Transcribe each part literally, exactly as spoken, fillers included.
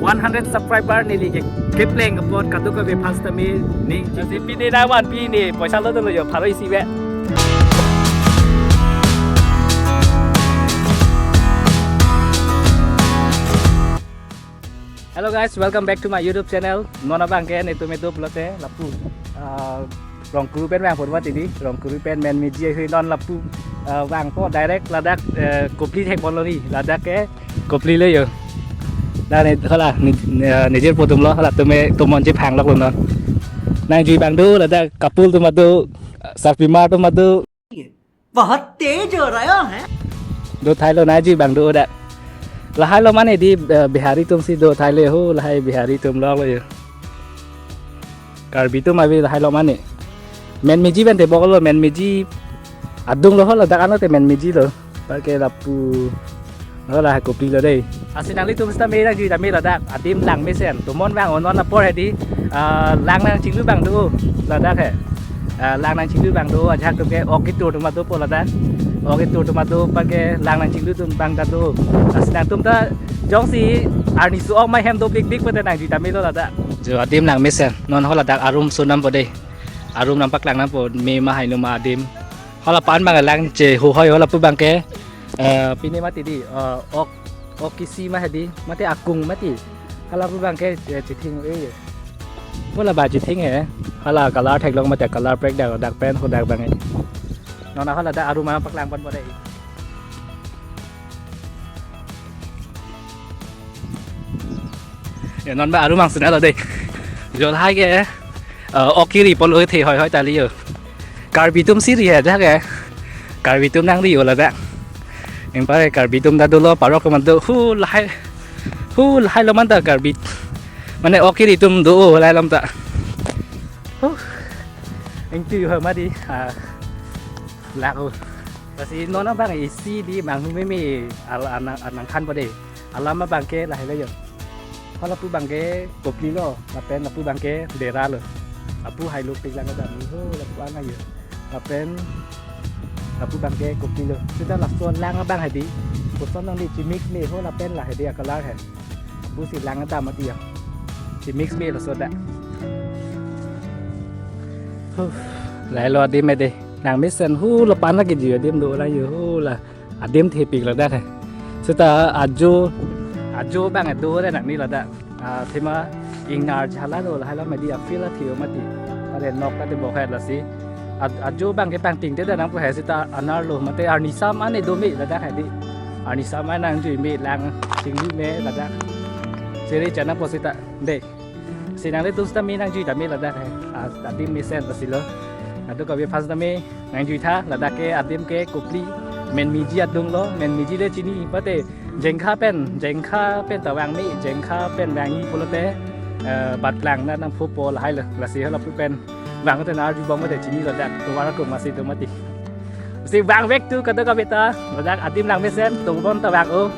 One hundred subscriber neli ke kepleng kapon kadokave fans tame ning. Lasi pini nangvanpi ne poisa lo dolo yo pharo isi ve. Hello guys, welcome back to my YouTube channel. Non abang ke netum edo pulote lapu, ah, Rongkuru pen vangpo mati di, Rongkuru pen Menmiji ahui non lapu, ah, vangpo direct ladak, eh, Kopili thekponlo ri, ladak ke Kopili lo yo. Dak ne hala ni, ni, eh, nejirpo atumlo, hala tame tomon chephang loklo non. Nangjui abang do, ladak couple atum do, sarpimar atum do. बहुत तेज हो रहा है। Do thailo, nangjui abang do dak. Lahai lo mane di, eh, Bihari atum si do thailo ho, lahai Bihari atum loklo yo. Karbi atum abi lahai lo mane. Menmiji pen teboklo, Menmiji adung lo ho ladak ano te Menmiji lo. Anparke lapu. Hala Kopili lo dei. Lasi nanglitum sita me nangjui tame ladak adim langmesen. Tomon vang-o non apor hedi. Ah, lang nangchinglu abang do ladak he. Ah, lang nangchinglu abang do, ajahak atum ke ok ketur atum dopo ladak. Ok ketur atum do, anparke lang nangchinglu atum abang ta do. Lasi nangtum ta jongsi arni su-ok ma hem do bikbik pute nangjui tamelo ladak. Jo adim langmesen. Non ho ladak arum sunampo dei. Arum nangpaklang nangpo, me ma hainu ma adim. Hala pan abang lang chehu hoi, hala pu abang ke, eh, pine mati di, eh, ok, ok kisi ma hedi, mate akung mati. Hala pu abang ke, eh, chithing, eh. Hala ba chithing he. Hala color theklong mate color prek dak, dak pen, ho dak abang he. Non hala dak arum nangpaklangponpo dei. Ya, non ba arum nangsunlo dei. Jo lahai ke, eh, ok kiri polo the hoi hoi tali yo. Karbi atum si ri he dak ke. Karbi atum nangri yo ladak. Anpar Karbi atum ta dolo, parok atum do, hu lahai. Hu lahai lo man ta Karbi. Mane ok kiri atum do, hu lahai lo man ta. Hu. Ingti ho mati. Ah. Lak-o. Lasi non abang isi di manghu meme al anang, anang khan pade. Alam abang ke lahai lo yo. Hala pu abang ke Kopili lo, lapen lapu abang ke Dera lo. Lapu hailo pejang abang ni ho, lapu ana yo. Lapen lapu abang ke Kopili lo. Sita laso lang abang hedi. Koson nang di chimix me ho lapen la hedi a-color he. Lapu si lang adam mati ya. Chimix me laso dak. Huh. Lahai lo adim dei. Langmesen hu lapan lagi ji adim do la yo hu la. Adim thepik ladak he. Sita ajo, ajo abang do re nangni ladak. Ah, thema ingnar jhala do lahai lo mati a-field a-thio mati. Are nok kate bok he lasi. A-, ajo abang ke pangting te da nangpo he sita anar lo mate arni sam ane do me ladak hedi. Arni sam ane nangjui me lang chinglu me ladak. Siri chana po sita dei. Si nanglitum sita me nangjui tame ladak he. Ah, adim mesen lasi lo. Kadokave fans tame nangjui tha, ladak ke adim ke Kopili, Menmiji adung lo, Menmiji le chini pate, Jengkha pen, Jengkha pen ta vang me, Jengkha pen vangji pulote, eh, bat lang na nangphupo lahai lo, lasi hala pu pen, vang te na arjubom te chini ladak, tovar ko masi do mati. Si vang vek tu kadokave ta, ladak adim langmesen, tomon ta vang-o.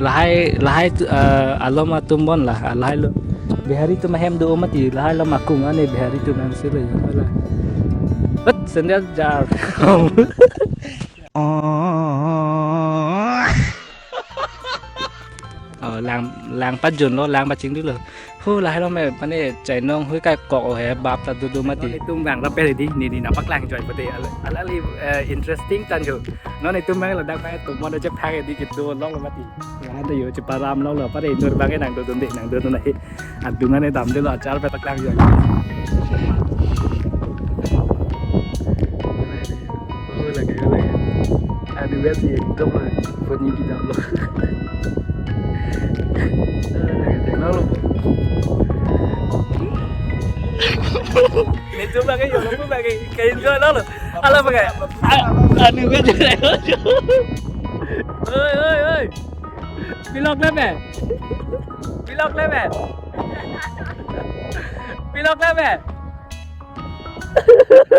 Lahai, lahai tu, eh, alom atum bon lah, ah, lahai lo. Bihari atum ahem do mati, lahai lo makung ane Bihari atum ahem silo ya, lah. Bet sendal jar. Oh. Oh, lang, lang pajun lo, lang pachingdun lo. Hu, lahai lo me, mane, chainong hui kai kok o he, bap ta dudu mati. Non itum bang rapel di, ne ne nangpaklang joi pute, al-, al-, ali, eh, interesting tan jo. Non itum bang ladak kai tum mon chephang di kitu long lo mati. Yang ada yo cheparam long lo, pare inur bang nangdodun di, nangdodun ahi. Adung ane damde lo achar pen paklang joi. Oh, lagi, lagi. Aduh, ya sih, itu lo, bunyi kita lo. Lagi, lo, lo. Ini coba kayak, coba kayak, kayak enjoy lo, lo. Alah, pakai. A-, aduh, ya sih. Oi, oi, oi. Pilok le me. Pilok le me. Pilok le me.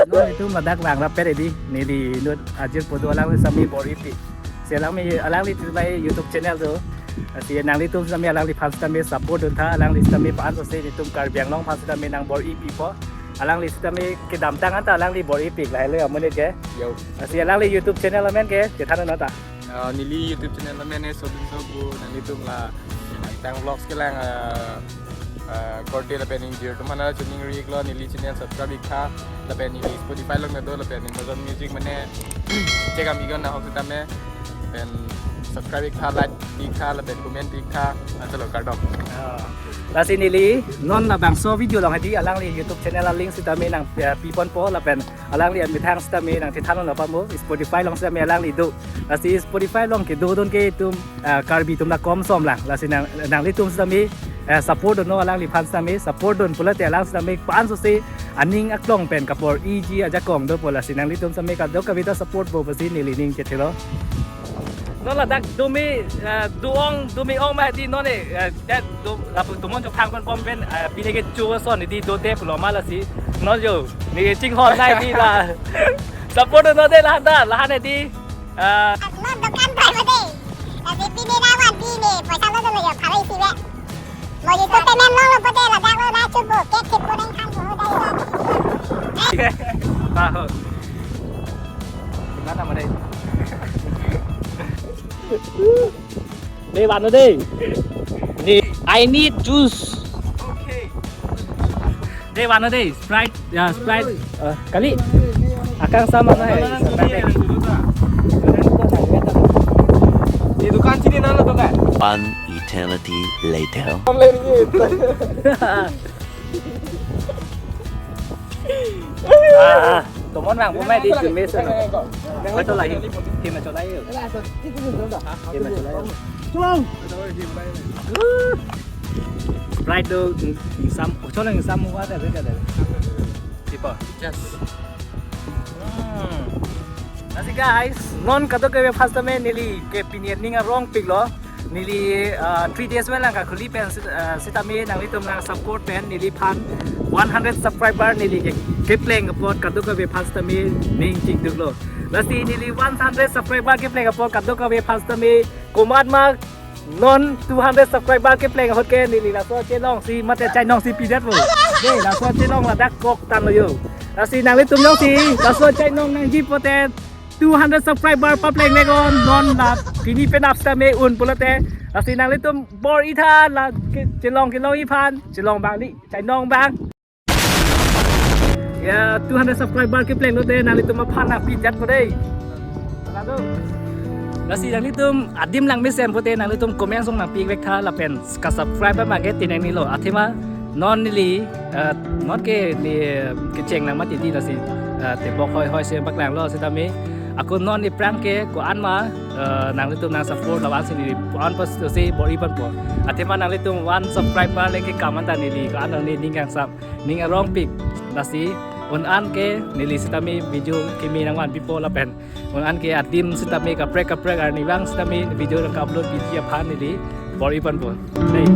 Non itum ladak vang rapet di, ne di inut ajirpo do alang sami bor-ipi. Si alang me alang di tu bai YouTube channel do. Lasi nanglitum sitame alangliphan sitame support dun tha, alangli sitame pa-an sose netum Karbi Anglong aphan sitame nangbor-ipipo. Alangli sitame kedamtang anta alangli bor-ipik lahelo amonit ke. Yo. Lasi alangli YouTube channel amen ke chethan nangta. Ah, neli YouTube channel amen ke Sobin Sobu, nanglitum la Angtang Vlogs kelang, ah, ah, korte lapen ingjir atum aphan chiningri-iklo, neli channel subscribe-ik tha, lapen neli Spotify along kedo, lapen Amazon Music mane chekam-ik nang ahok sitame, lapen subscribe-ik tha, like-ik tha, lapen comment-ik tha, laso lo, kardom. Ah. Lasi neli non labangso video along hadi alangli YouTube channel a-link sitame nang, eh, piponpo, lapen alangli amethang sitame nangchethan nang pamo, Spotify along sitame alangli do. Lasi Spotify along kedo dun ke itum, ah, Karbi atum la kom som lang. Lasi nang, nanglitum sitame, eh, support dun non alangliphan sitame, support dun pulote alang sitame pa-an sose aning aklong pen kabor-iji ajakong dopo, lasi nanglitum sitame kadokave ta support po pusi neli ning chethelo. Non ladak dumi, eh, do-ong, dumi ong ma di non e, eh, eh, do, lapu tumon chok thang pen pom pen, eh, pine kecho ason di dote pulo ma lasi. Non jo, ne chinghon nai di la. Support non de la da, la ne di. Eh, non dokan pai ma de. Tapi pine na wan di ne, poisa lo lo jo, phalai si be. Mo di to payment lo lo pute ladak lo na chubu, ke thip po neng thang po dai lo. Ah, ho. Gimana ma de? De, vano de. De, I need juice. Okay. De, vano de. Sprite, ya, Sprite. Eh, kali. Akang sama na hai. Di dukan sini nana dukan. One eternity later. Ah, tomon vang, bumai di jemes ano. Kau coba lagi, tim coba lagi. Tim coba lagi. Sprite do, sam, coba yang sam, ada, ada, ada. Tipo. Yes. Hmm. Lasi guys, non kadokave aphan sitame neli ke pini ning arongpiklo. Neli, ah, three days pen lang kakhuli pen sit-, ah, sitame nanglitum nang support pen neliphan one hundred subscriber neli ke, kepleng apot kadokave aphan sitame ning chingduklo. Lasi neli one hundred subscriber kepleng apot kadokave aphan sitame komat ma non two hundred subscriber kepleng ahut ke neli laso chelong si mate chainong si pidetpo. De, laso chelong ladak kok tanglo yo. Lasi nanglitum jongsi laso chainong nangji pote two hundred subscriber papleng lekon non la pini penap sitame un pulote. Lasi nanglitum bor-i tha la ke-, chelong kelongji aphan, chelong abang di, chainong abang. Ya, two hundred subscriber kepleng lote nanglitum aphan nangpijatpo de. Lasi nanglitum adim lang mesen pote nanglitum comment song nangpivek tha lapen ka-subscribe ma ke tineng nilo. Athema non neli, eh, non ke neli, eh, kecheng lang mati di lasi, eh, tebok hoi hoi se baklanglo sitame. Ako non ni prank ke ko-an ma, eh, nanglitum nang support lawan si neli ko-an pas si bor-i ponpo. Athema nanglitum one subscriber lengke kaman ta neli ko-an neli ning kangsam, ning arongpik. Lasi un-an ke neli sitame video kimi nangvanpipo lapen un-an ke adim sitame kaprek kaprek arnivang sitame video nang upload piji aphan neli bor-i ponpo. Dei.